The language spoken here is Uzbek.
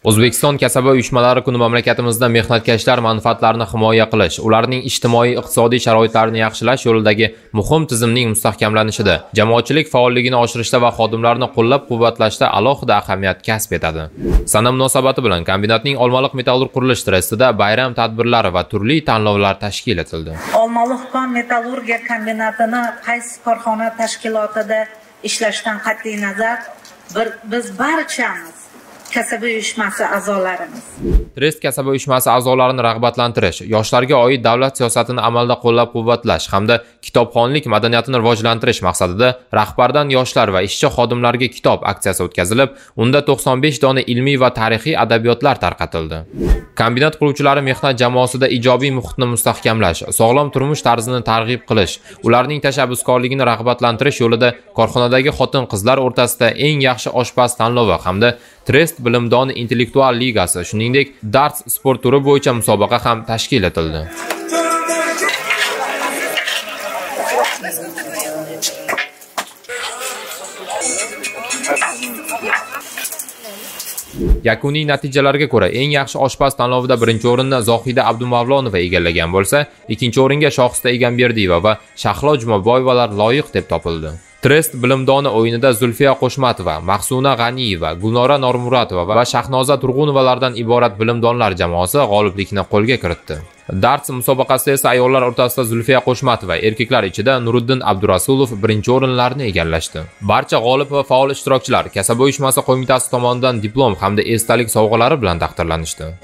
O'zbekiston kasaba uyushmalari kuni mamlakatimizda mehnatkashlar manfaatlarini himoya qilish, ularning ijtimoiy-iqtisodiy sharoitlarini yaxshilash yo'lidagi muhim tizimning mustahkamlanishida, jamoatchilik faolligini oshirishda va xodimlarni qo'llab-quvvatlashda alohida ahamiyat kasb etadi. Sana munosabati bilan kombinatning Olmaliq metallurg qurilish trestida bayram tadbirlari va turli tanlovlar tashkil etildi. Olmaliq kon metallurgiya kombinatini qaysi korxona tashkilotida ishlashdan qat'iy nazar, biz barchamiz kasaba uyushmasi a'zolarimiz. Trest kasaba uyushmasi a'zolarini rag'batlantirish, yoshlarga oid davlat siyosatini amalda qo'llab-quvvatlash hamda kitobxonlik madaniyatini rivojlantirish maqsadida rahbardan yoshlar va ishchi xodimlarga kitob aksiyasi o'tkazilib, unda 95 dona ilmiy va tarixiy adabiyotlar tarqatildi. Kombinat quruvchilari mehnat jamoasida ijobiy muhitni mustahkamlash, sog'lom turmush tarzini targ'ib qilish, ularning tashabbuskorligini rag'batlantirish yo'lida korxonadagi xotin-qizlar o'rtasida eng yaxshi oshpaz tanlovi hamda Trest bilimdoni intellektual ligasi, shuningdek, darts sport turi bo'yicha musobaqa ham tashkil etildi. Yakuniy natijalarga ko'ra, eng yaxshi oshpaz tanlovida birinchi o'rinni Zohida Abdumavlonova egallagan bo'lsa, ikkinchi o'ringa Shohista Egamberdiyeva va Shahlo Jumaboyevalar loyiq deb topildi. Trest bilimdoni o'yinida Zulfiya Qo'shmatova, Mahsuna G'aniyeva, Gulnora Normuratova va Shahnoza Turg'unovalardan iborat bilimdonlar jamoasi g'oliblikni qo'lga kiritdi. Darts musobaqasida esa ayollar o'rtasida Zulfiya Qo'shmatova, erkaklar ichida Nuriddin Abdurasulov birinchi o'rinlarni egallashdi. Barcha g'olib va faol ishtirokchilar kasaba uyushmasi qo'mitasi tomonidan diplom hamda esdalik sovg'alari bilan taqdirlanishdi.